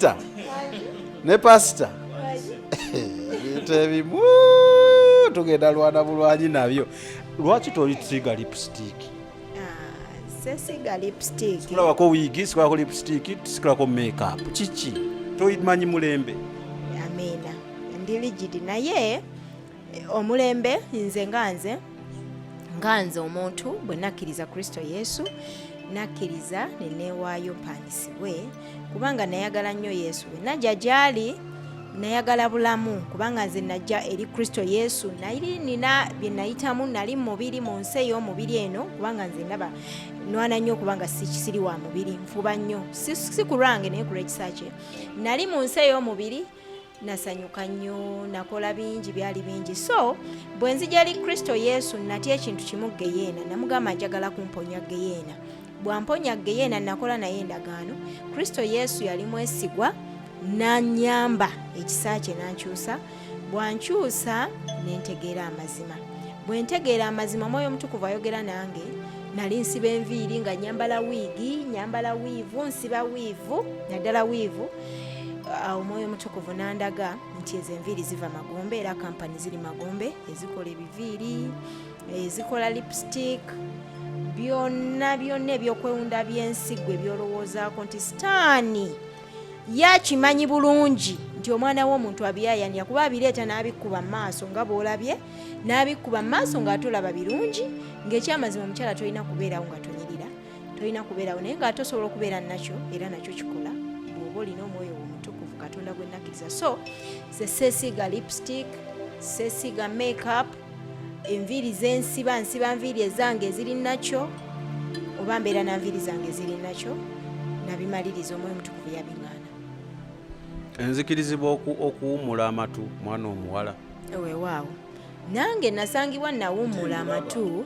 Pasita ne pasita, ebintu ebimu tugenda lwana bulwanyi nabyo. Lwaki tolisiiga lipstick? Ah, sesiga lipstick. Sikulabako wiigi, sikulabako lipstick, sikulabako makeup. Kiki? Tomanyi mulembe? Amiina, ndi rigid, naye omulembe nze nga nze omuntu bwe nakkiriza Kristo Yesu, nakkiriza neneewaayo mpandisibwe, kubanga nayagala nnyo Yesu. Bwe najja gy'ali nayagala bulamu, kubanga nze najja eri Kristo Yesu nali nina bye nayitamu, nali mu mubiri, mu nsi ey'omubiri eno, kubanga nze ndaba nwana nnyo, kubanga siri wa mubiri, nfuba nnyo, si ku lwange naye ku lw'ekisa kye. Nali mu nsi ey'omubiri, nasanyuka nnyo, nakola bingi, byali bingi. So bwe nzija eri Kristo Yesu, natya ekintu kimu, geyeena. Namugamba njagala kumponya geyeena. Bwamponya geyeena, nakola naye endagaano. Kristo Yesu yali mwesigwa, nanyamba ekisa kye, nankyusa. Bwankyusa nentegeera amazima. Bwe ntegeera amazima, Omwoyo Omutukuvu ayogera nange. Nali nsiba enviiri nga nyambala wiigi, nyambala weave, nsiba weave, naddala weave. Omwoyo Omutukuvu nandaga nti ezo enviiri ziva magombe, era kampani ziri magombe ezikola ebiviiri, ezikola lipstick, byonna byonna ebyokwewunda byensi. Gwe byolowoozaako nti Sitaani yakimanyi bulungi nti omwana w'omuntu abiyayanira, kuba abireeta n'abikkuba mu maaso nga bw'olabye, n'abikkuba mu maaso ng'ate olaba birungi. Ng'ekyamazima, omukyala tolina kubeerawo nga tonyirira, tolina kubeerawo, naye ng'ate osobola okubeera nakyo, era nakyo kikola bw'oba olina Omwoyo Omutukuvu, Katonda gwe nakkiriza. So ze seesiiga lipstick, seesiiga makeup, enviiri zensiba, nsiba nviiri ezange eziri nakyo, oba mbeera na nviiri zange eziri nakyo. Nabimaliriza, Omwoyo Omutukuvu yabiŋŋaana. Enzikirizibwa okuwummula amatu, mwana omuwala? Weewaawo, nange nasangibwa nawummula amatu,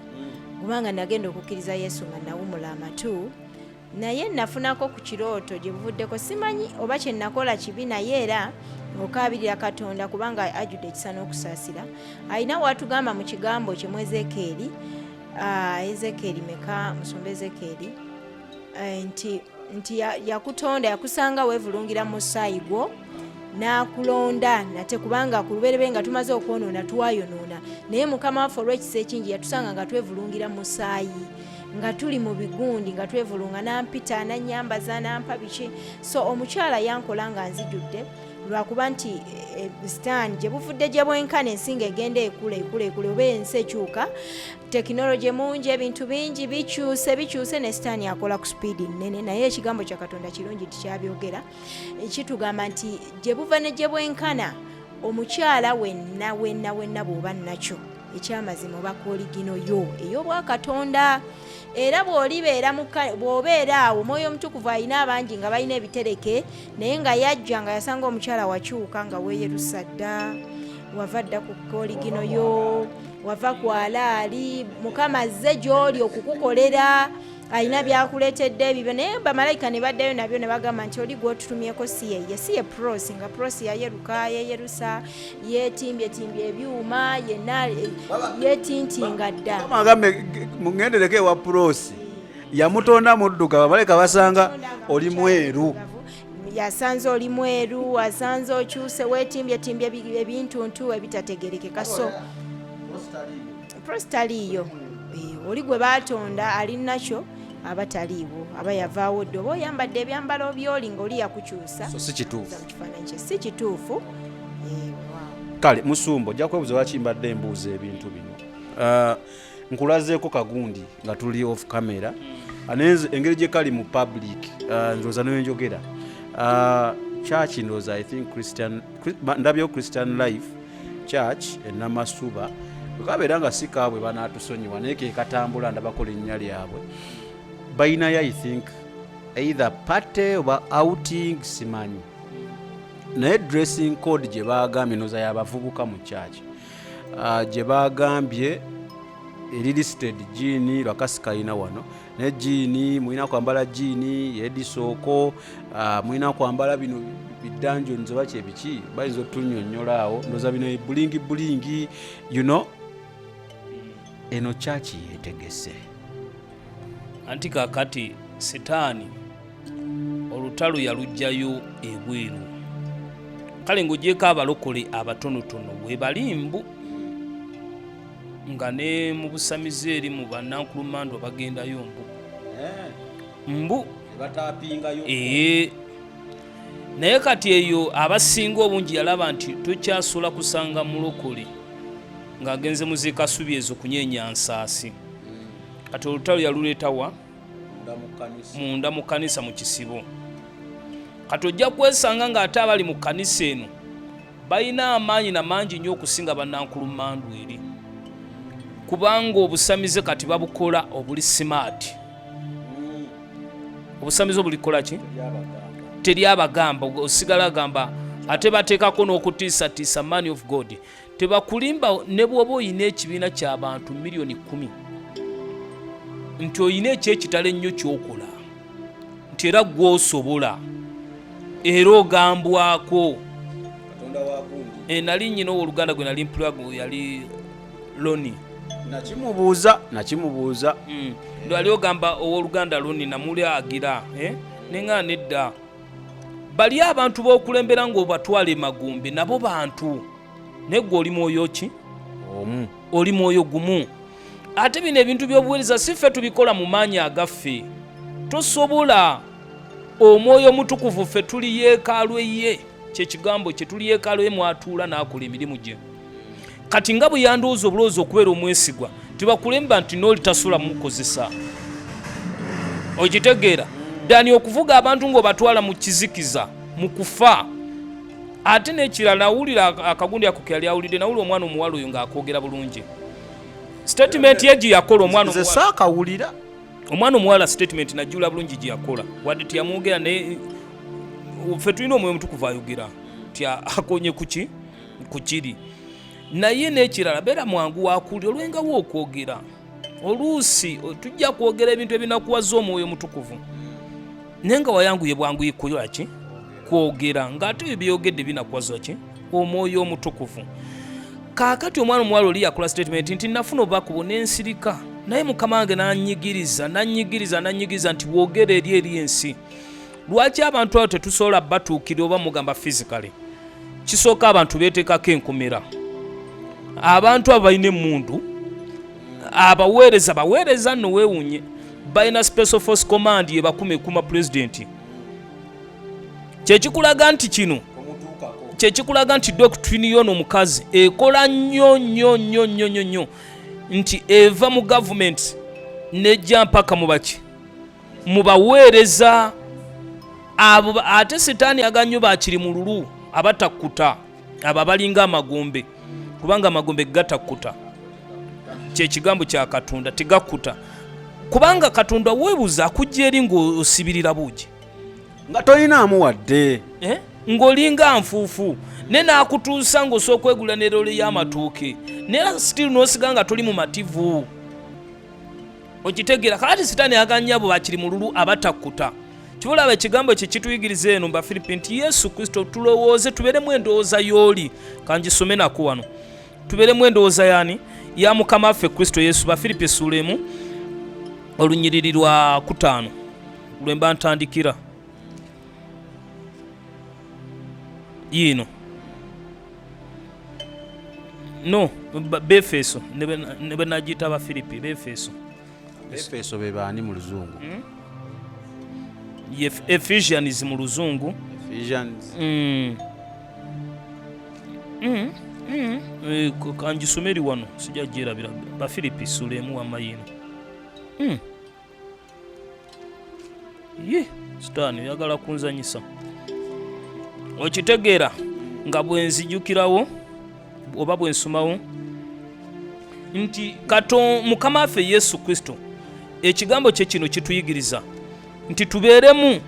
kubanga nagenda okukkiriza Yesu nga nawummula amatu. Naye nafunako ku kirooto gye buvuddeko, simanyi oba kye nakola kibi, naye era okaabirira Katonda, kubanga ajjudde ekisa n'okusaasira. Alina watugamba mu kigambo kye mu Ezekeeri, Ezekeeri meka, musumba? Ezekeeri, nti yakutonda, yakusanga weevulungira mu musaayi gwo, n'akulonda nate, kubanga ku lubereberye nga tumaze okwonoona, twayonoona, naye Mukama waffe olw'ekisa ekingi yatusanga nga twevulungira mu musaayi, nga tuli mu bigundi, nga twevulunga, nampita, nanyambaza, nampa biki. So omukyala yankola nga nzijudde, lwakuba nti sitaani gye buvudde gye bwenkana, ensi ng'egenda ekula, ekula, ekula, oba ensi ekyuka, tekinologi mungi, ebintu bingi bikyuse, bikyuse, ne sitaani akola ku sipiidi nnene. Naye ekigambo kya Katonda kirungi nti kyabyogera, kitugamba nti gye buva ne gye bwenkana, omukyala wenna wenna wenna bw'oba nakyo, ekyamazima oba kooligino yo ey'obwakatonda. Era bw'olibeera bw'obeera awo, Omwoyo Omutukuvu alina abangi nga balina ebitereke, naye nga yajja nga yasanga omukyala wakyuka, nga weeyerusa dda, wava dda ku kooligino yo, wava ku alaali. Mukama azze gy'oli okukukolera, alina byakuleetedde ebibyo, naye bamalayika ne baddayo nabyo ne bagamba nti oli gwotutumyeko si yeye, si ye Prosi, nga Prosi yayeruka, yeyerusa, yetimbyetimbye ebyuma, yenna yetintinga dda. Agambe muŋŋendereko ewa Prosi, yamutonda mudduka, bamalayika basanga oli mweru. Yasanze oli mweru, asanze okyuse, wetimbyetimbye ebintuntu ebitategerekeka. So Prosi taliiyo. Oli gwe baatonda ali nakyo aba taliiwo, aba yavaawo dde. Oba oyambadde ebyambalo byoli ng'oli yakukyusa. So si kituufu. Mu kifaananyi kye si kituufu. Wow. Kale musumba, ojja kwebuuza lwaki mbadde mbuuza ebintu bino. Nkulazeeko kagundi nga tuli off camera. Naye engeri gye kali mu public, ndowooza nenjogera church, ndowooza I think Christian, ndabyewo Christian Life Church enamasuba, bwekabeera nga si kaabwe banatusonyiwa, naye ke katambula, ndabako linnya lyabwe. Balinayo, I think, either party oba outing, simanyi, naye dressing code gye bagambye, noza yabavubuka mu church, gye bagambye eri listed jean, lwakasi kalina wano, naye jean, mulina kwambala jean yedisooko, mulina kwambala bino bidanjons oba kyebiki, bayinza otunyonyola awo. Ndoza bino bling bling, eno church yetegese. Anti kakati Sitaani oluta Olutalo yaluggyayo ebweru. Kale ng'ogyeko abalokole abatonotono webali mbu nga ne mu busamize eri mu bannankulumandwa bagendayo mbu mbu ee. Naye kati eyo abasinga obungi yalaba nti tokyasula kusanga mulokole ng'agenze mu zikasubi ezo kunyeenya nsaasi. Kati olutalo yaluleeta wa? Munda mu kkanisa, mu kisibo. Kati ojja kwesanga ng'ate abali mu kkanisa eno balina amaanyi na mangi nnyo okusinga bannankulummandu eri, kubanga obusamize kati babukola obuli simaati. Obusamize obulikola ki? Teri abagamba, osigala agamba, ate bateekako n'okutiisatiisa. Man of God, tebakulimba. Ne bw'oba oyina ekibiina ky'abantu 10,000,000 nti oyina ekyekitalo ennyo ky'okola, nti era gw'osobola, era ogambwako. Nali nyina owooluganda gwe nali mpulira, yali Loni. Nakimubuuza, nakimubuuza. Lwali ogamba owooluganda Loni namuli agira, eh? Neŋŋaa nedda, bali abantu b'okulembera ng'obatwala emagombe nabo bantu, naye gwe oli mwoyo ki? Omu. Oli mwoyo gumu. Ate bino ebintu by'obuweereza si ffe tubikola mu maanyi agaffe, tosobola. Omwoyo Omutukuvu, ffe tuli yeekaalu ye, kyekigambo kye, tuli yeekaalu ye mwatuula n'akola emirimu gye. Kati nga bwe yandowooza obulowooza okubeera omwesigwa, tebakulemba nti n'oli tasobola mukozesa. Okitegeera dani okuvuga abantu ng'obatwala mu kizikiza, mu kufa. Ate n'ekirala, nawulira akagundi ako ke yali awulidde, nawulira omwana omuwala oyo ng'akwogera bulungi, statement ye gye yakola omwana Nze omuwala. Saakawulira. Omwana omuwala statement najula bulungi gye yakola, wadde teyamwogera, naye ffe tulina Omwoyo Omutukuvu ayogera ti akonye kuki ku kiri. Naye n'ekirala, beera mwangu wakuwulira, olwengawo okwogera. Oluusi tujja kwogera ebintu ebinakuwaza Omwoyo Omutukuvu, naye nga wayanguye bwanguyi kukola ki? Kwogera, ng'ate ebyo byogedde binakuwaza ki? Omwoyo Omutukuvu. Kaakati omwana omuwala oli yakola statement nti nafuna obubaka obwo nensirika, naye Mukama wange nanyigiriza, nanyigiriza, nanyigiriza nti bwogera eri ensi. Lwaki abantu abo tetusobola batuukirira oba mugamba physically? Kisooka abantu beeteekako enkomera. Abantu abo balina emmundu, abaweereza baweereza nno, weewunye balina Special Force Command yebakuma ekuma pulezidenti. Kyekikulaga nti kino kyekikulaga nti doctrine yono omukazi ekola nnyo nnyo nnyo nnyo nnyo nnyo, nti eva mu gavumenti nejja mpaka mu baki, mu baweereza abo. Ate sitaani agannyo bakiri mu lulu abatakkuta, abo abalinga amagombe, kubanga amagombe gatakkuta, kyekigambo kya Katonda, tegakkuta, kubanga Katonda weebuza akujja eri ng'osibirira buugi. Nga tolinaamu wadde. Eh? Ng'olinga nfuufu, ne naakutuusa ng'osobola okwegulira ne loole y'amatuuke, naye still n'osiga nga toli mumativu. Okitegeera? Kakati sitaani aganya abo bakiri mu lulu abatakkuta. Kibulaba ekigambo kye kituyigiriza eno Bafiripi nti Yesu Kristo tulowooze, tubeeremu endowooza y'oli. Kangisome nako wano, tubeeremu endowooza yaani? Ya Mukama waffe Kristo Yesu. Bafiripi essuula 1, olunyiriri lwa 5 lwe mba ntandikira. Yiino, no, Befeso, ne bwe nagiyita Abafiripi, Befeso. Befeso be baani mu Luzungu? Ye Ephesians mu Luzungu. Ephesians. Kangisome eri wano, sijja gyerabira. Bafiripi ssuula 1, wamma yiino. Ye sitaani oyagala kunzanyisa. Okitegeera nga bwe nzijukirawo oba bwe nsomawo nti kato Mukama waffe Yesu Kristo, ekigambo kye kino kituyigiriza nti tubeeremu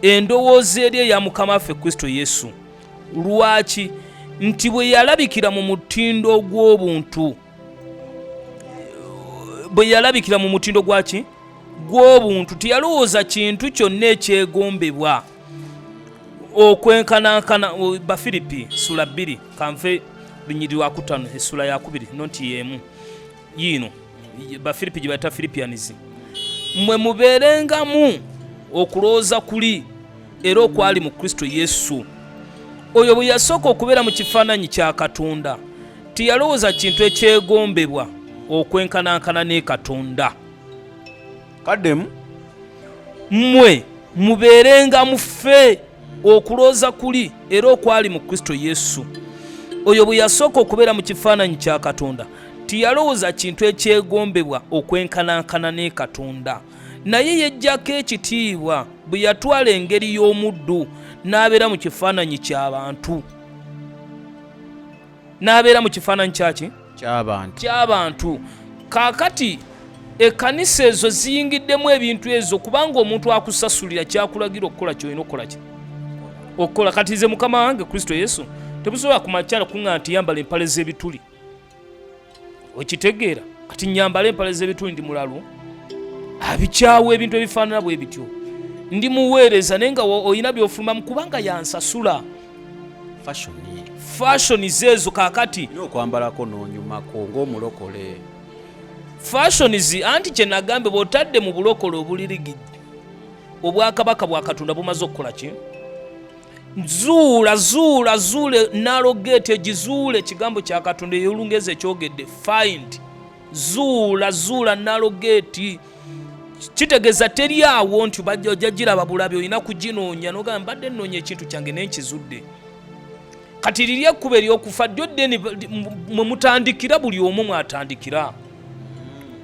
endowooza eri eya Mukama waffe Kristo Yesu. Lwaki? Nti bwe yalabikira mu mutindo gw'obuntu, bwe yalabikira mu mutindo gwaki? Gw'obuntu, teyalowooza kintu kyonna ekyegombebwa okwenkanankana. Bafiripi sula 2, kanve lunyiri lwa 5, essula yakubiri nonti yemu yiino Bafiripi gye bayita Philippians. Mmwe mubeerengamu Okulowooza kuli era okwali mu Kristo Yesu. Oyo bwe yasooka okubeera mu kifaananyi kya Katonda, teyalowooza kintu ekyegombebwa okwenkanankana ne Katonda. Kaddemu. Mmwe mubeerenga mu ffe okulowooza kuli era okwali mu Kristo Yesu. Oyo bwe yasooka okubeera mu kifaananyi kya Katonda, teyalowooza kintu ekyegombebwa okwenkanankana ne Katonda. Naye yeggyako ekitiibwa bwe yatwala engeri y'omuddu n'abeera mu kifaananyi ky'abantu. N'abeera mu kifaananyi kyaki? Ky'abantu. Kaakati ekkanisa ezo ziyingiddemu ebintu ezo, kubanga omuntu akusasulira kyakulagira okukola ky'olina okukola ki? Okukola. Kati nze Mukama wange Kristo Yesu tebusobola kumakyala kuŋŋa nti yambala empale z'ebituli. Okitegeera? Kati nyambala empale z'ebituli, ndi mulalu, abikyawa ebintu ebifaanana bwe bityo. Ndi muweereza naye nga olina by'ofulumamu kubanga yansasula. Fashion zeezo kaakati. Olina okwambalako n'onyumako ng'omulokole. Fashion zi, anti kye nagambye, bw'otadde mu bulokole obulirigidde, obwakabaka bwa Katonda bumaze okukola ki? Zuula, zuula, zuula narrow gate, egizuula ekigambo kya Katonda ey'Olungereza ekyogedde find. Zuula, zuula narrow gate. Kitegeeza teri awo nti ojja giraba bulabi, olina kuginoonya n'ogamba mbadde nnoonya ekintu kyange naye nkizudde. Kati liri ekkubo ery'okufa ddyo ddene mwe mutandikira, buli omu mwatandikira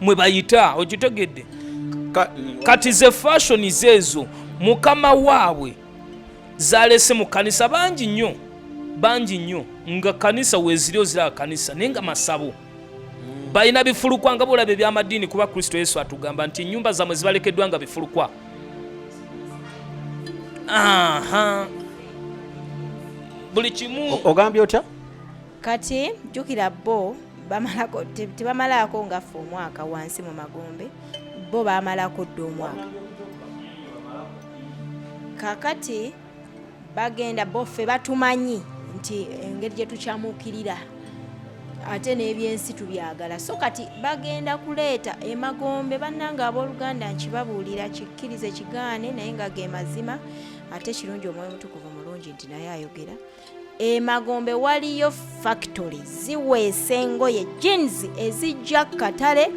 mwe bayita, okitegedde? Kati ze fashion zeezo mukama waabwe zalese mu kanisa bangi nnyo, bangi nnyo, nga kanisa weeziri oziraba kanisa naye nga masabo balina bifulukwa nga bwolaba ebyamadiini, kuba Kristo Yesu atugamba nti ennyumba zammwe zibalekeddwa nga bifulukwa. Aha, buli kimu. Ogambye otya? Kati jjukira bo bamalako, tebamalaako nga ffe omwaka wansi mu magombe, bo bamalako dda omwaka. Kakati bagenda bo ffe batumanyi nti engeri gye tukyamuukirira ate n'ebyensi tubyagala, so kati bagenda kuleeta emagombe. Bannange abooluganda, nkibabuulira, kikkirize kigaane, naye nga ge mazima, ate kirungi Omwoyo Omutukuvu mulungi nti naye ayogera. Emagombe waliyo factory ziweesa engoye jeans ezijja katale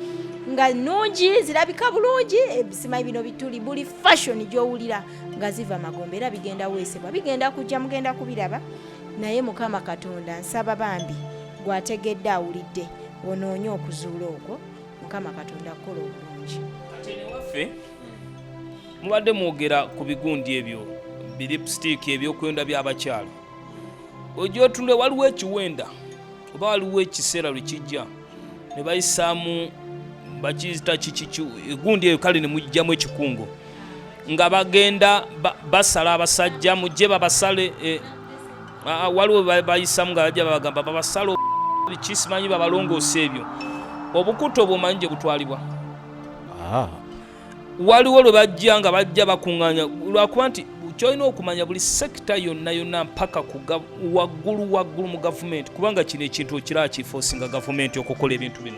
nga nnungi, zirabika bulungi, simanyi bino bituli buli fashion gy'owulira nga ziva magombe, era bigenda weesebwa, bigenda kujja, mugenda kubiraba. Naye Mukama Katonda nsaba bambi gwategedde awulidde onoonye okuzuula okwo. Mukama Katonda kukola obulungi. Kati newaffe mubadde mwogera ku bigundi ebyo bilipstick ebyokwenda by'abakyala, ojja otunule waliwo ekiwenda oba waliwo ekiseera lwe kijja ne bayisaamu bakiyita kiki egundi eyo, kale ne mugyamu ekikungo nga bagenda basala abasajja, mujje babasale, waliwo bayisamu nga bajja babagamba babasale kisimanyi babalongoose ebyo obukuta obwomanyi gye butwalibwa. Waliwo lwe bajja nga bajja bakuŋŋaanya, lwakuba nti kyolina okumanya buli sekita yonna yonna mpaka ku waggulu waggulu mu gavumenti, kubanga kino ekintu okiraba kifosinga gavumenti okukola ebintu bino.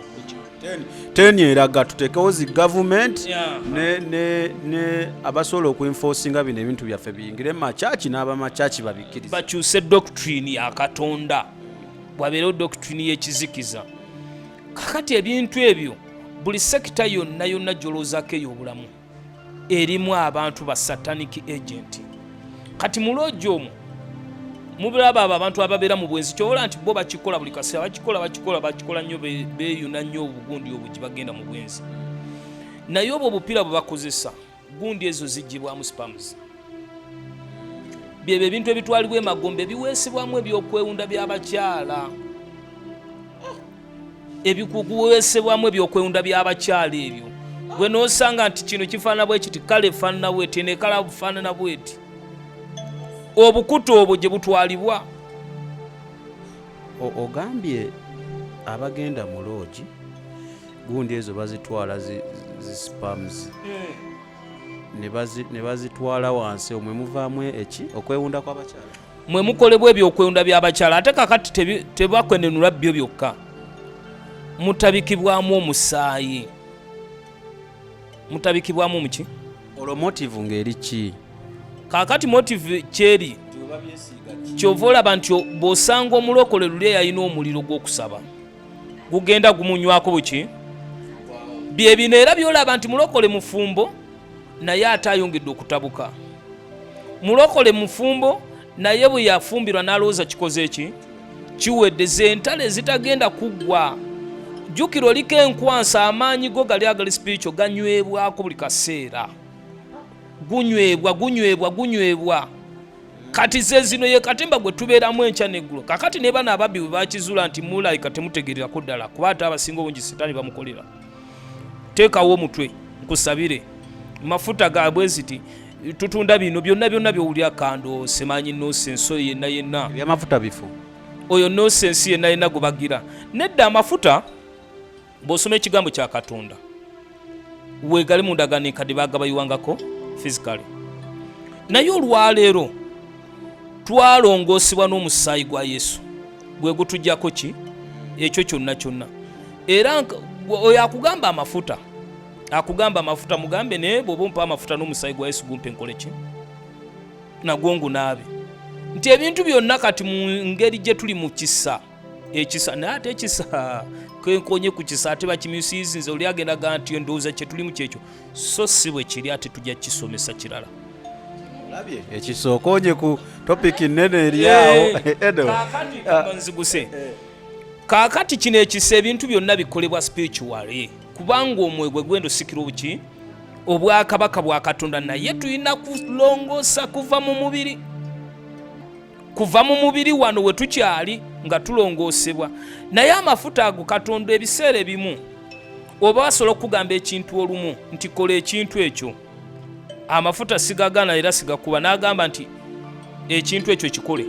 Teni eraga tuteekewo zi gavumenti ne abasobola okuenforcinga bino ebintu byaffe biyingire mu makyaki n'abamakyaki babikkirize, bakyuse doctrine ya Katonda, bwabeerewo doctrine y'ekizikiza. Kakati ebintu ebyo buli sekita yonna yonna gy'olowoozaako ey'obulamu erimu abantu ba satanic agent. Kati mu loogi omwo mubiraba abo abantu ababeera mu bwenzi, kyobola nti bo bakikola buli kaseera, bakikola bakikola bakikola nnyo, beeyuna nnyo obugundi obugi bagenda mu bwenzi. Naye obwo obupiira bwe bakozesa gundi ezo ziggyibwamu spams, byebyo ebintu ebitwalibwa emagombe ebiweesebwamu ebyokwewunda by'abakyala, ebikuweesebwamu ebyokwewunda by'abakyala ebyo gwe n'osanga nti kino kifaanana bwe kiti, kale efaanana bweti, eno ekala bufaanana bweti, obukuta obwo gye butwalibwa. Ogambye abagenda mu loogi gundi ezo bazitwala zi spams ne bazitwala wansi omwe muvaamu eki okwewunda kw'abakyala, mwe mukolebwa ebyokwewunda by'abakyala. Ate kakati tebakwenenula byo byokka, mutabikibwamu omusaayi, mutabikibwamu muki? Olwo motive ng'eri ki? Kaakati motive kyeri kyova olaba nti bw'osanga omulokole luli eyalina omuliro gw'okusaba gugenda gumunywako buki bye bino, era byolaba nti mulokole mufumbo naye ate ayongedde okutabuka. Mulokole mufumbo naye bwe yafumbirwa n'alowooza kikoze ki kiwedde. Zentalo ezitagenda kuggwa. Jjukira oliko enkwansa, amaanyi go gali agali spiritual ganywebwako buli kaseera, gunywebwa gunywebwa gunywebwa. Kati ze zino ye katemba gwe tubeeramu enkya n'eggulo. Kakati ne bano ababbi bwe bakizuula nti mulayika temutegeererako ddala, kuba ate abasinga obungi sitaani bamukolera. Teekawo omutwe nkusabire mafuta ga bweziti, tutunda bino byonna byonna byowulira, kando simanyi nosensi oyo yenna yenna. Ebyamafuta bifu oyo nosensi yenna yenna gubagira nedda. Amafuta bw'osoma ekigambo kya Katonda wegali mu ndagaano enkadde baagabayiwangako physically, naye olwaleero twalongoosebwa n'omusaayi gwa Yesu gwe gutujjako ki ekyo kyonna kyonna. Era oyo akugamba amafuta, akugamba amafuta mugambe naye bw'oba ompa amafuta n'omusaayi gwa Yesu gumpe nkole ki nagwo ngunaabe, nti ebintu byonna kati mu ngeri gye tuli mu kisa ekisa, naye ate ekisa kenkonye ku kisa ate bakimisiizinze oli agenda ga nti endowooza kye tulimu kyekyo, so si bwe kiri, ate tujja kukisomesa kirala. Olabye ekisa okonye ku topiki nnene eryawo. Edo. Kaakati nziguse. Kaakati kino ekisa ebintu byonna bikolebwa spiritually, kubanga omwoyo gwe gwenda osikira obuki obwakabaka bwa Katonda, naye tulina kulongoosa kuva mu mubiri, kuva mu mubiri wano we tukyali nga tulongoosebwa. Naye amafuta ago Katonda ebiseera ebimu oba asobola okukugamba ekintu olumu nti kola ekintu ekyo, amafuta sigagana era sigakuba, n'agamba nti ekintu ekyo kikole,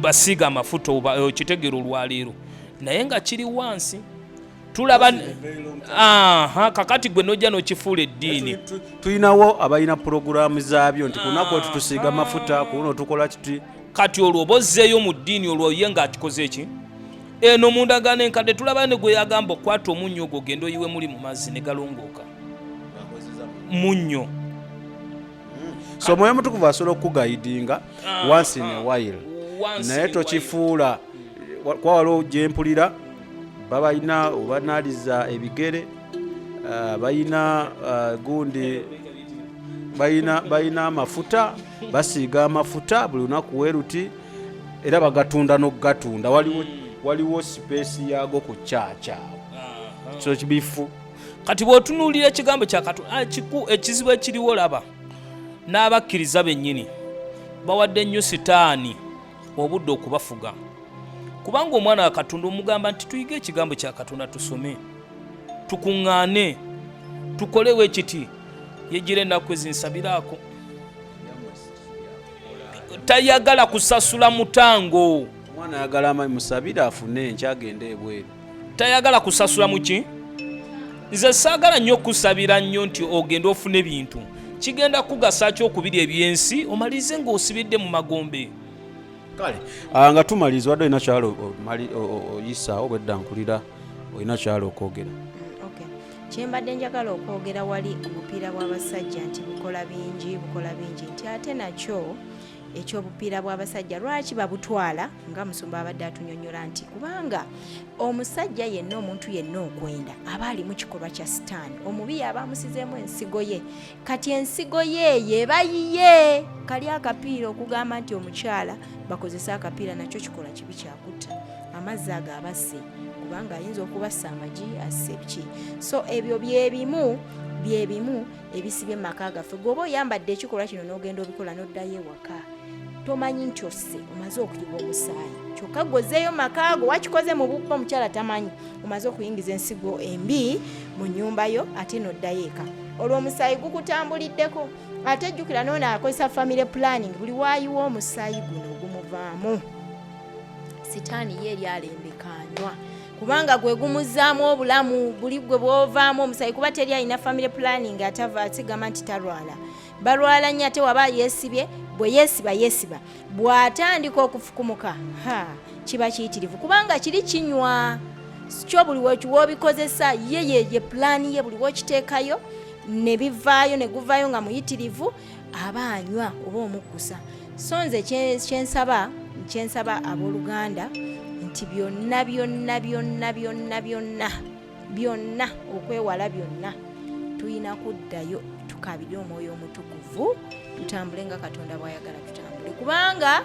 basiiga amafuta okitegeera olwaleero, naye nga kiri wansi tulaba. Aha, kakati gwe nojja n'okifuula eddiini. Tulinawo abalina pulogulaamu zaabyo nti kunaku etu tusiiga mafuta, kuno tukola kiti. Kati olwo oba ozzeeyo mu ddiini, olwo ye ng'akikoze ki eno mu ndagaano enkadde tulaba ne gwe yagamba okukwata omunnyo ogwo ogenda oyiwe muli mu mazzi ne galongooka munnyo. So omwoyo mutukuvu asobola okukuguidinga once in a while, naye tokifuula kuba waliwo gyempulira babalina obanaliza ebigere, balina gundi, balina amafuta, basiiga amafuta buli lunaku weruti, era bagatunda n'okugatunda. Waliwo space yaago ku kyakya awo, so kibifu. Kati bw'otunuulira ekigambo kya Katonda, ekizibu ekiriwo laba n'abakkiriza bennyini bawadde nnyo sitaani obudde okubafuga, kubanga omwana wa Katonda omugamba nti tuyige ekigambo kya Katonda, tusome, tukuŋŋaane, tukolewo ekiti, yegira ennaku ezinsabiraako, tayagala kusasula mutango. Omwana ayagala musabire afune enkya agende ebweru. Tayagala kusasula muki. Nze saagala nnyo okusabira nnyo nti ogende ofune ebintu, kigenda kugasa ki okubiri ebyensi omalirize ng'osibidde mu magombe? Kale nga tumaliriza, wadde olina kyalo oyisaawo bwedda nkulira, olina kyalo okwogera? Okay. Kyembadde njagala okwogera wali ku bupiira bw'abasajja nti bukola bingi, bukola bingi, nti ate nakyo ekyobupiira bw'abasajja lwaki babutwala nga musumba abadde atunyonyola nti kubanga omusajja yenna, omuntu yenna okwenda aba ali mu kikolwa kya sitaani omubi, yaba amusizeemu ensigo ye. Kati ensigo ye eyo eba yiye kali akapiira, okugamba nti omukyala bakozese akapiira nakyo kikola kibi kyakutta amazzi ago abasse, kubanga ayinza okubassa amagi asse biki. So ebyo byebimu byebimu ebisibye mu maka gaffe. Gweoba oyambadde ekikolwa kino n'ogenda obikola n'oddayo ewaka, tomanyi nti osse, omaze okuyiwa omusaayi, kyokka gwozeeyo maka go wakikoze mu bubba, omukyala tamanyi, omaze okuyingiza ensigo embi mu nnyumba yo, ate n'oddayo eka olwo omusaayi gukutambuliddeko. Ate jjukira noono akozesa family planning, buli waayiwa omusaayi guno gumuvaamu, sitaani ye eri alembekanywa, kubanga gwe gumuzzaamu obulamu. Buli gwe bwovaamu omusaayi, kuba teri alina family planning atava asigamba nti talwala, balwala nnyo. Ate waba yeesibye, bwe yeesiba yeesiba, bw'atandika okufukumuka, ha, kiba kiyitirivu, kubanga kiri kinywa kyo buli w'obikozesa ye ye pulaani ye, buli w'okiteekayo Ne bivaayo, ne guvaayo nga muyitirivu, aba anywa oba omukkusa. So nze kyensaba abooluganda nti byonna byonna byonna byonna byonna byonna, okwewala byonna, tulina kuddayo tukabire Omwoyo Omutukuvu, tutambule nga Katonda bw'ayagala tutambule, kubanga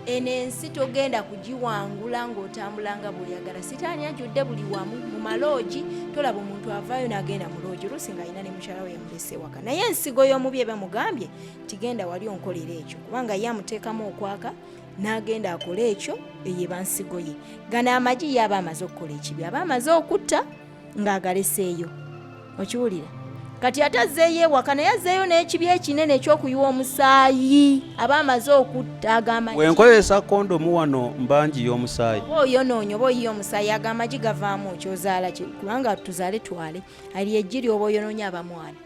eno ensi togenda kugiwangula ng'otambula nga bw'oyagala. Sitaani ajjudde buli wamu, mu maloogi. Tolaba omuntu avaayo n'agenda mu loogi, oluusi ng'alina ne mukyala we yamulese waka, naye ensigo y'omubi eba mugambye tigenda wali onkolera ekyo, kubanga ye amuteekamu okwaka n'agenda akole ekyo. Eyo eba nsigo ye. Gano amagi ye aba amaze okukola ekibi, aba amaze okutta ng'agaleseeyo. Okiwulira? Kati ate azzeeyo ewaka, naye azzeeyo n'ekibi ekinene ekyokuyiwa omusaayi. Aba amaze okutta agamba Wenkozesa kondomu wano mbangi y'omusaayi. Oba oyonoonye oba oyiye omusaayi, ago amagi gavaamu kyozaala, kubanga tuzaale twale ali eggi lyoba oyonoonye aba mwana,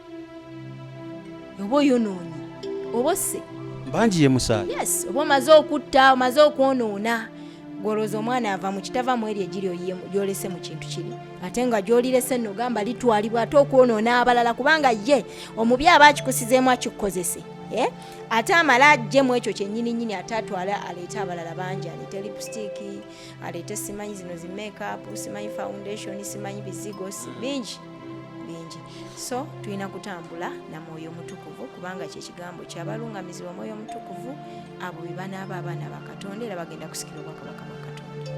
oba oyonoonye oba osse. Mbangi ye musaayi. Yes, oba omaze okutta, omaze okwonoona. Gwolowooza omwana ava mu kitava mu eri egiri gyolese mu kintu kiri, ate nga gyolirese nno gamba litwalibwa ate okwonoona abalala, kubanga ye omubi aba akikusizeemu akikukozese, eh? Ate amala ajje mu ekyo kyennyini nnyini, ate atwale aleete abalala bangi, aleete lipstick, aleete simanyi zino zi makeup, simanyi foundation, simanyi bizigo, si bingi bingi. So tulina kutambula na Mwoyo Omutukuvu, kubanga kyekigambo kyabalungamizibwa Omwoyo Omutukuvu, abo be banaaba abaana ba Katonda era bagenda kusikira obwakabaka bwa Katonda.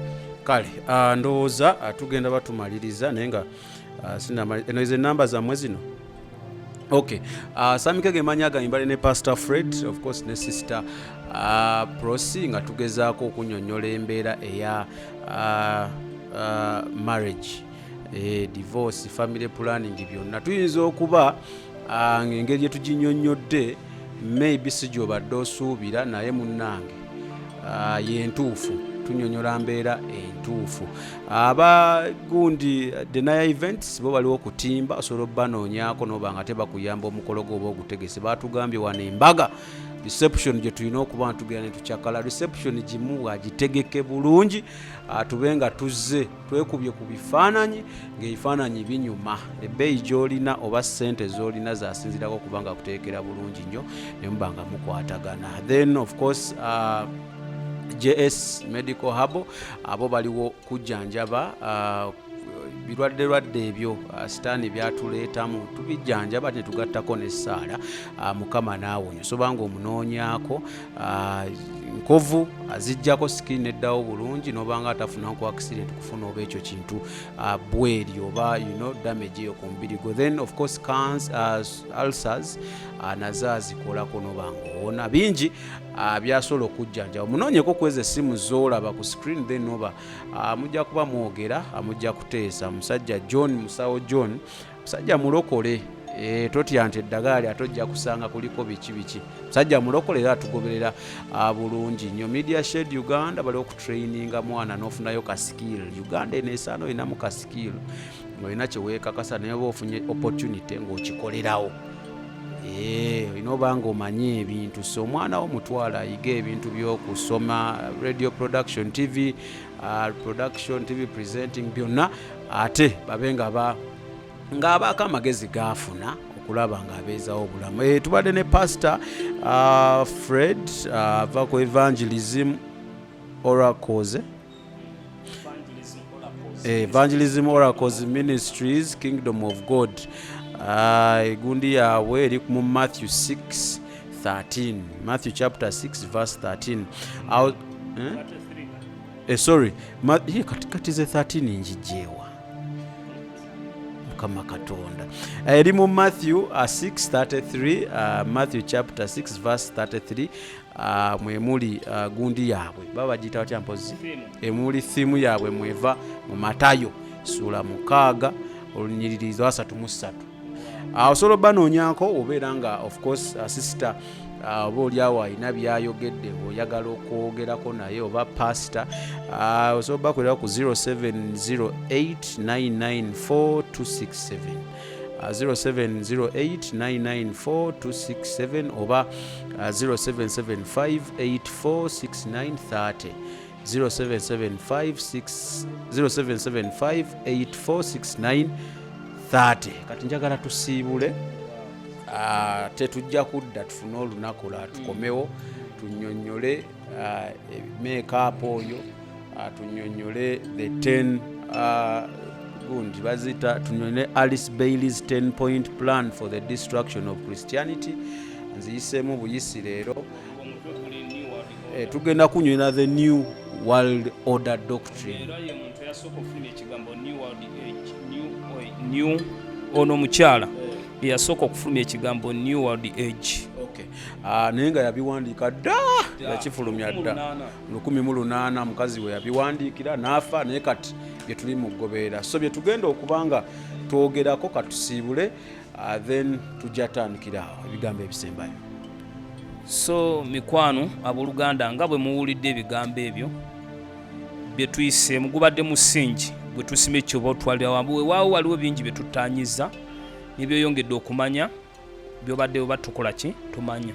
Kale ndowooza tugenda batumaliriza, naye nga sinamali eno ezo enamba zammwe zino. Okay, Samike gemanya gange, mbale ne Pastor Fred, of course ne Sister Prosi, nga tugezaako okunyonyola embeera eya marriage, divorce, family planning, byonna. Tuyinza okuba ng'engeri gye tuginyonnyodde maybe si gy'obadde osuubira, naye munnange yentuufu, tunyonyola mbeera entuufu. Aba gundi Denaya Events bo baliwo okutimba, osobola obbanoonyaako noba nga tebakuyamba omukolo gwo oba ogutegese. Batugambye wano embaga reception gye tulina okuba nga tugenda ne tukyakala reception gimu, agitegeke bulungi, tube nga tuzze twekubye ku bifaananyi ng'ebifaananyi binyuma. Ebbeeyi gy'olina oba ssente z'olina zasinzirako kubanga kuteekera bulungi nnyo ne muba nga mukwatagana. Then of course JS Medical Hub, abo baliwo kujjanjaba birwadde lwadde ebyo sitaani byatuleetamu, tubijjanjaba ne tugattako n'essaala, Mukama n'awonya. Sobanga omunoonyaako nkovu azijjako, skin neddawo bulungi, nobanga atafuna ku accident kufuna oba ekyo kintu bweri oba damage eyo ku mubiri gwo. Then of course cans, ulcers nazo azikolako noba ngaowona. Bingi byasobola okujjanjaba. Munoonyeko kweza essimu z'olaba ku screen, then noba mujja kuba mwogera, mujja kuteesa. Musajja John, musawo John, musajja mulokole. Totya nti eddagala ate ojja kusanga kuliko biki biki. Musajja mulokole era atugoberera bulungi nnyo. Media Shed Uganda bali okutraininga mwana n'ofunayo ka skill. Uganda eno esaana olinamu ka skill, olina kyeweekakasa, naye oba ofunye opportunity ng'okikolerawo. Olina oba nga omanyi ebintu. So omwana wo mutwala ayiga ebintu by'okusoma radio production, TV production, TV presenting, byonna, ate babe nga ba ng'abaako amagezi gaafuna okulaba ng'abeezawo obulamu. Tubadde ne Pastor Fred ava ku Evangelism Oracles, Evangelism Oracles Ministries, Kingdom of God. Egundi yaabwe eri mu Matthew 6 13, Matthew chapter 6 verse 13. Awo, eh? Sorry, kati ze 13 njijjeewa, Mukama Katonda. Eri mu Matthew 633, Matthew chapter 6 verse 33, mwemuli gundi yaabwe baba bagiyita batya mpozi, emuli theme yaabwe mweva mu Matayo sula 6 olunyiriri lwa 33. Osobola obanoonyako obeera nga of course sister oba oliawo alina byayogedde oyagala okwogerako naye, oba pastor, osobola bakolera ku 0708994267, 0708994267 oba 0775846930, 0775 0775846930. Kati njagala tusiibule. Tetujja kudda tufune olunaku lwa tukomewo tunnyonnyole makeup oyo, tunnyonnyole the 10 gundi bazita, tunnyonnyole Alice Bailey's 10 point plan for the destruction of Christianity. Nziyiseemu buyisi leero. Tugenda kunywera the New World Order doctrine. Era ye muntu eyasooka okufuna ekigambo New World Age, new ono omukyala eyasooka okufulumya ekigambo New World Age. Okay. Naye nga yabiwandiika dda, yakifulumya dda 1800, mukazi we yabiwandiikira n'afa, naye kati bye tuli mu kugoberera, so bye tugenda okuba nga twogerako. Katusiibule, then tujja tandikira awo ebigambo ebisembayo. So mikwano, abooluganda, nga bwe muwulidde ebigambo ebyo bye tuyiseemu, gubadde musingi gwe tusima ekyoba otwalira wamu. Weewaawo waliwo bingi bye tuttaanyiza nebyeyongedde okumanya byobadde oba tukola ki tumanya,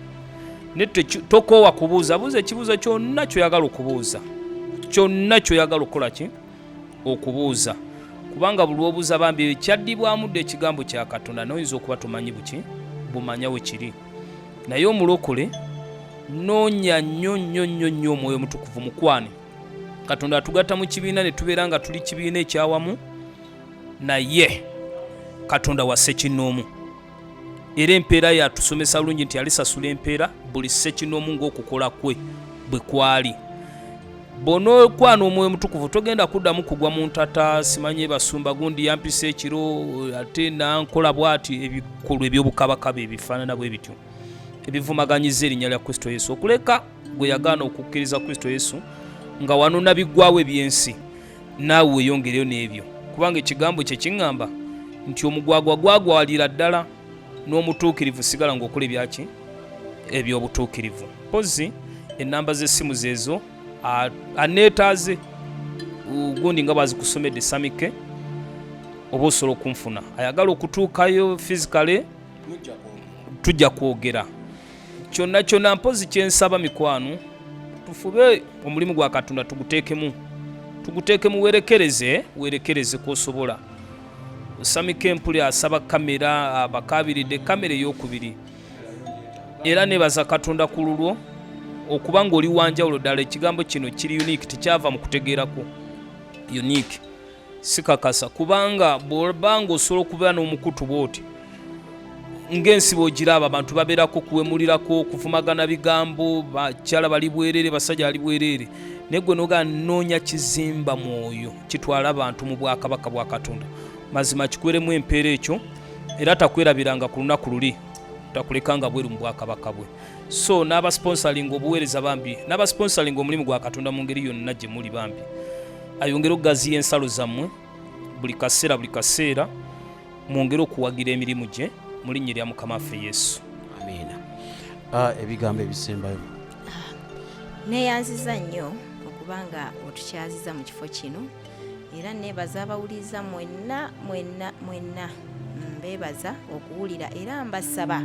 naye tokoowa kubuuza. Buuza ekibuuzo kyonna kyoyagala okubuuza, kyonna kyoyagala okukola ki okubuuza, kubanga buli lwobuuza bambi kyaddibwamu dda ekigambo kya Katonda. Noyinza okuba tomanyi buki bumanya we kiri, naye omulokole noonya nnyo nnyo nnyo nnyo Omwoyo Omutukuvu. Mukwane, Katonda atugatta mu kibiina ne tubeera nga tuli kibiina ekyawamu, naye Katonda wa ssekinnoomu, era empeera yatusomesa bulungi nti alisasula empeera buli ssekinnoomu ng'okukola kwe bwe kwali. Bw'onookwana Omwoyo Omutukuvu, togenda kuddamu kugwa mu ntata, simanye basumba gundi yampisa ekiro ate nankola bw'ati, ebikolwa eby'obukabakaba ebifaanana bwe bityo ebivumaganyiza erinnya lya Kristo Yesu, okuleka gwe yagaana okukkiriza Kristo Yesu nga wano nabiggwawo ebyensi, naawe weeyongereyo n'ebyo, kubanga ekigambo kye kiŋŋamba nti omugwagwa gwagwalira ddala n'omutuukirivu sigala ng'okola ebyaki ebyobutuukirivu. Mpozi ennamba z'essimu zeezo, aneetaaze gundi nga bwazikusomedde Samike, oba osobola okunfuna, ayagala okutuukayo physically tujja kwogera kyonna kyonna. Mpozi kyensaba mikwano, tufube omulimu gwa Katonda tuguteekemu, tuguteekemu, werekereze, werekereze kwosobola. Samike Empuli asaba kamera, abakabiridde kamera eyokubiri, era nebaza Katonda ku lulwo okuba nga oli wanjawulo ddala. Ekigambo kino kiri unique, tekyava mu kutegeerako, unique sikakasa, kubanga bw'oba nga osobola okubeera n'omukutu bw'oti ng'ensi bw'ogiraba, abantu babeerako kuwemulirako, kuvumagana bigambo, bakyala bali bwerere, basajja bali bwerere, naye gwe noga noonya kizimba mwoyo kitwala abantu mu bwakabaka bwa Katonda. Mazima kikweremu empeera ekyo, era takwerabiranga ku lunaku luli, takulekanga bweru mu bwakabaka bwe. So n'abasponsoringa obuweereza bambi, n'abasponsoringa omulimu gwa Katonda mu ngeri yonna gye muli, bambi ayongere okugaziya ensalo zammwe buli kaseera, buli kaseera mwongere okuwagira emirimu gye mu linnya erya Mukama waffe Yesu. Amiina. Ebigambo ebisembayo. Neeyanziza nnyo okuba nga otukyaziza mu kifo kino, era neebaza abawuliriza mwenna mwenna mwenna, mbeebaza okuwulira, era mbasaba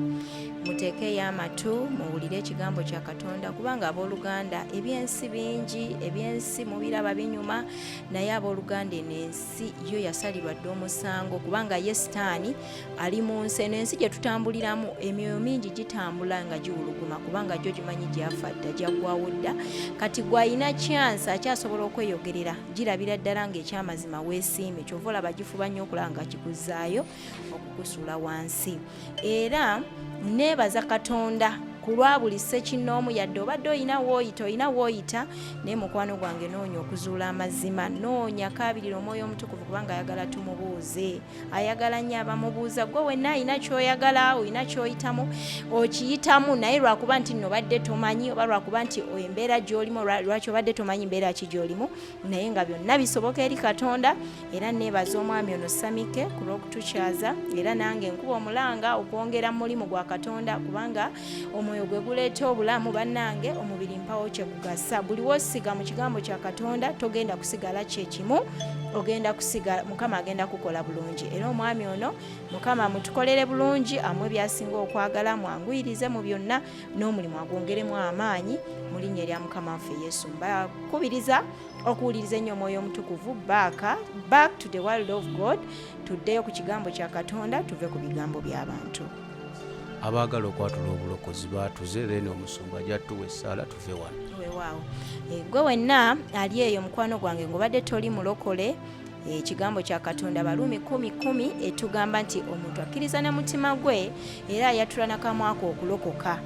muteekeyo amatu muwulire ekigambo kya Katonda, kubanga abooluganda ebyensi bingi, ebyensi mubiraba binyuma, naye abooluganda eno ensi yo yasalirwa dda omusango, kubanga ye Sitaani ali mu nsi eno. Ensi gye tutambuliramu, emyoyo mingi gitambula nga giwuluguma, kubanga gyo gimanyi gyafa dda, gyaggwawo dda. Kati gwalina chance akyasobola okweyogerera, girabira ddala ng'ekyamazima weesiimye, kyova olaba gifuba nnyo okulaba nga kikuzaayo okukusuula wansi. Era neebaza Katonda ku lwa buli ssekinnoomu, yadde obadde olina wooyita, olina wooyita, naye mukwano gwange noonya okuzuula amazima, noonya, kaabirira Omwoyo Omutukuvu, kubanga ayagala tumubuuze, ayagala nnyo abamubuuza. Gwe wenna alina kyoyagala, olina kyoyitamu, okiyitamu, naye lwakuba nti nno obadde tomanyi, oba lwakuba nti embeera gy'olimu, lwaki obadde tomanyi mbeera ki gy'olimu, naye nga byonna bisoboka eri Katonda. Era neebaza omwami ono Samike ku lw'okutukyaza, era nange nkuba omulanga okwongera mu mulimu gwa Katonda, kubanga omwoyo gwe guleeta obulamu. Bannange, omubiri mpawo kye gugasa. Buli wosiga mu kigambo kya Katonda togenda kusigala kyekimu, ogenda kusigala, Mukama agenda kukola bulungi. Era omwami ono Mukama amutukolere bulungi, amuwe byasinga okwagala, mwanguyirize mu byonna, n'omulimu agwongeremu amaanyi mu linnya erya Mukama waffe Yesu. Mbakubiriza okuwuliriza ennyo Omwoyo Omutukuvu. Back to the word of God, tuddeyo ku kigambo kya Katonda, tuve ku bigambo by'abantu. Abaagala okwatula obulokozi baatuze, then omusumba ajja tuwa essaala tuve wano. Weewaawo. Gwe wenna ali eyo mukwano gwange ng'obadde toli mulokole, ekigambo kya Katonda Baruumi 10:10 etugamba nti omuntu akkiriza na mutima gwe era ayatula na kamwa ke okulokoka.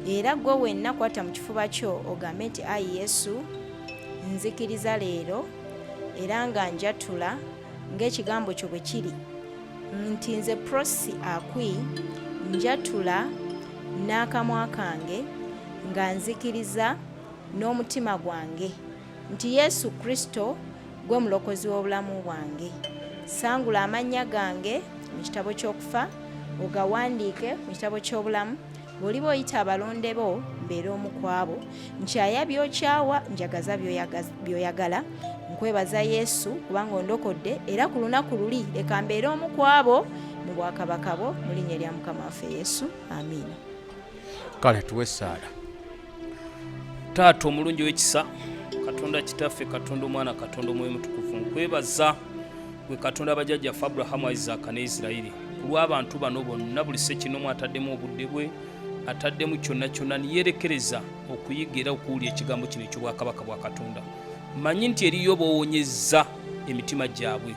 Era gwe wenna kwata mu kifuba kyo ogambe nti ayi Yesu, nzikiriza leero era nga njatula ng'ekigambo kyo bwe kiri nti nze Prossy Akwi njatula n'akamwa kange nga nzikiriza n'omutima gwange nti Yesu Kristo gwe mulokozi w'obulamu bwange. Sangula amannya gange mu kitabo ky'okufa ogawandiike mu kitabo ky'obulamu. Bw'oliba oyita abalonde bo mbeere omu ku abo. Nkyaya by'okyawa, njagaza by'oyagala. Nkwebaza Yesu kubanga ondokodde, era ku lunaku luli leka mbeere omu ku abo mu bwakabaka bwo, mu linnya erya Mukama waffe Yesu, amiina. Kale tuwe essaala. Taata omulungi w'ekisa, Katonda Kitaffe, Katonda Omwana, Katonda Omwoyo Mutukuvu, nkwebaza gwe Katonda bajjajjaffe Aburahamu, Isaaka ne Isirayiri, ku lw'abantu bano bonna, buli ssekinoomu ataddemu obudde bwe, ataddemu kyonna kyonna, ne yeerekereza okuyiga era okuwulira ekigambo kino eky'obwakabaka bwa Katonda. Mmanyi nti eriyo b'owonyezza emitima gyabwe,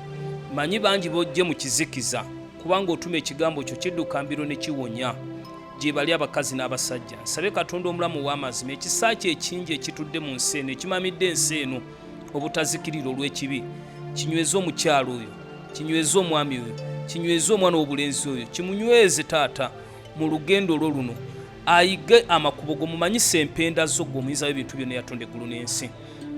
mmanyi bangi b'oggye mu kizikiza, kubanga otuma ekigambo kyo kidduka mbiro ne kiwonya. Gye bali abakazi n'abasajja. Nsabe Katonda omulamu ow'amazima, ekisa kye ekingi ekitudde mu nsi eno, ekimamidde ensi eno obutazikirira olw'ekibi, kinyweze omukyalo oyo, kinyweze omwami oyo, kinyweze omwana w'obulenzi oyo, kimunyweze taata mu lugendo lwo luno, ayige amakubo go, mumanyise empenda zo gwe omuyinza w'ebintu byonna eyatonda eggulu n'ensi.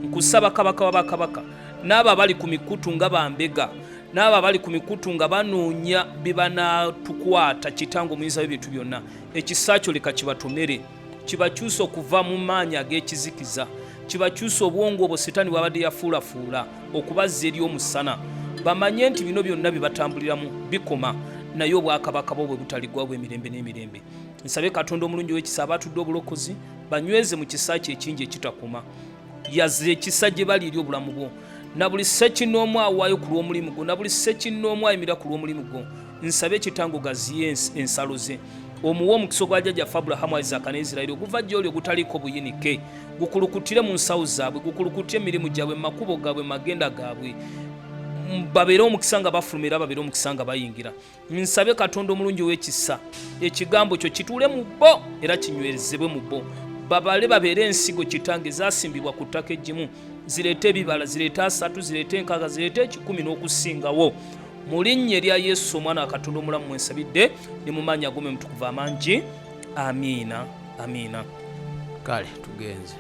Nkusaba kabaka wa bakabaka, n'abo abali ku mikutu nga bambega, n'abo abali ku mikutu nga banoonya bye banaatukwata, kitange omuyinza w'ebintu byonna, ekisa kyo leka kibatomere, kibakyuse okuva mu maanyi ag'ekizikiza, kibakyuse obwongo obwo Sitaani bw'abadde yafuulafuula okubazza eri omusana, bamanye nti bino byonna bye batambuliramu bikoma, naye obwakabaka bwo bwe butaligwawo emirembe n'emirembe. Nsabe Katonda omulungi ow'ekisa abatudde obulokozi banyweze mu kisa kye ekingi ekitakoma, yaza ekisa gye bali eri obulamu bwo, na buli ssekinnoomu awaayo ku lw'omulimu gwo, na buli ssekinnoomu ayimira ku lw'omulimu gwo. Nsabe kitange ogaziye ensalo ze, omuwe omukisa ogwa jjajjaffe Aburahamu, Isaaka ne Isirayiri, oguva gy'oli ogutaliiko buyinike, gukulukutire mu nsawo zaabwe, gukulukutire mu mirimu gyabwe, mu makubo gaabwe, mu magenda gaabwe, babeere omukisa nga bafuluma era babeere omukisa nga bayingira. Nsabe Katonda omulungi ow'ekisa, ekigambo kyo kituule mu bo era kinywezebwe mu bo, babale babeere ensigo kitange ezasimbibwa ku ttaka eggimu, zireete ebibala, zireete 3, zireete 6, zireete 100 n'okusingawo. Mu linnya erya Yesu omwana wa Katonda omulamu mwensabidde ne mu maanyi ag'Omwoyo Omutukuvu amangi, amiina, amiina. Kale tugenze.